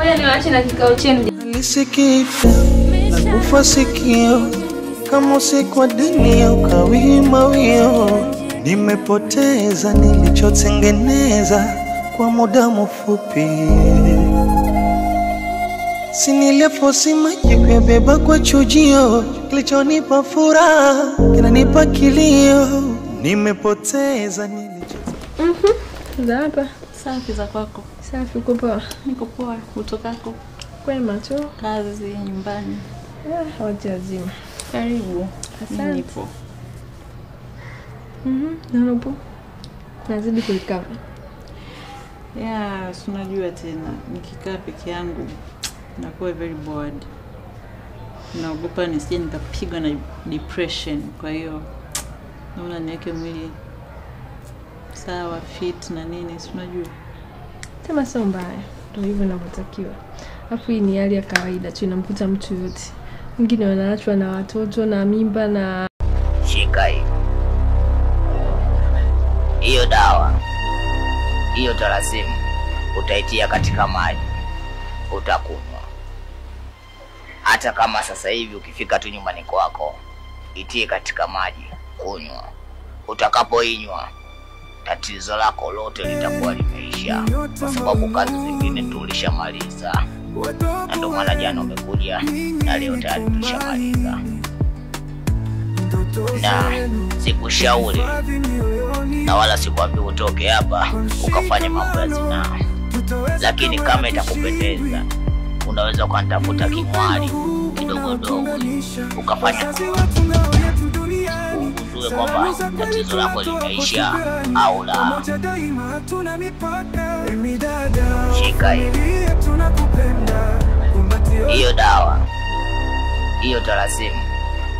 Ngoja niwaache na kikao chenu. Nilisikika na kufa sikio kama usiku wa dunia ukawima wio. Nimepoteza nilichotengeneza kwa muda mfupi. Sinilefosi maji kuyabeba kwa chujio, kilichonipa furaha kinanipa kilio. Nimepoteza nilicho. Za hapa. Safi za kwako. Safi, uko poa? Niko poa, utokako? Kwema tu. Kazi nyumbani. Wote wazima. Karibu. Asante. Nipo. Naona upo. Nazidi kurecover. Yeah, si unajua tena nikikaa peke yangu nakuwa very bored. Naogopa nisije nikapigwa na depression, kwa hiyo naona niweke mwili sawa, fit na nini, si unajua. Sema sio mbaya, ndio hivyo inavyotakiwa. Alafu hii ni hali ya kawaida tu, inamkuta mtu yote. Wengine wanaachwa na watoto na mimba na shika hii. Hiyo dawa, hiyo tarasimu utaitia katika maji, utakunywa. Hata kama sasa hivi ukifika tu nyumbani kwako, itie katika maji, kunywa. Utakapoinywa, tatizo lako lote litakuwa limeisha, kwa sababu kazi zingine tulishamaliza. Na ndio maana jana umekuja na leo tayari tulishamaliza. Na sikushauri na wala sikwambi utoke hapa ukafanye mambo ya zinaa, lakini kama itakupendeza unaweza ukanitafuta kimwali kidogo dogo ukafanya ugundue kwamba tatizo lako limeisha au la. Shika hiyo dawa, hiyo tarasimu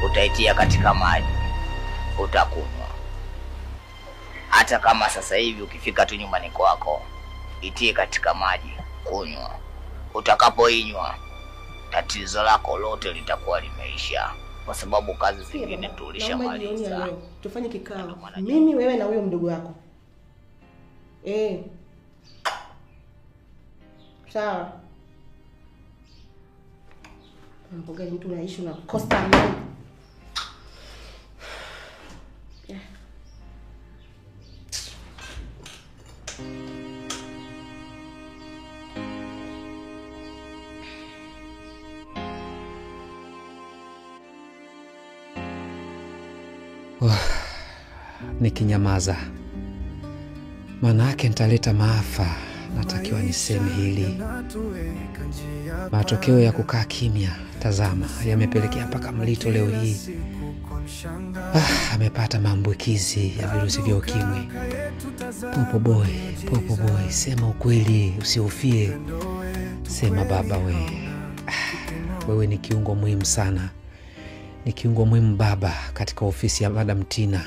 utaitia katika maji, utakunywa. Hata kama sasa hivi ukifika tu nyumbani kwako, itie katika maji, kunywa. Utakapoinywa, tatizo lako lote litakuwa limeisha, kwa sababu kazi zingine tulishamaliza. Tufanye kikao, mimi wewe na huyo mdogo wako. Sawa. Mambo gani mtu unaishi unakosa amani? Nikinyamaza maana yake nitaleta maafa. Natakiwa niseme hili. Matokeo ya kukaa kimya, tazama, yamepelekea mpaka Mlito leo hii amepata maambukizi ya virusi vya ukimwi. Popo boy, Popo boy, sema ukweli, usihofie. Sema baba we. Wewe ni kiungo muhimu sana. Ni kiungo muhimu baba katika ofisi ya Madam Tina.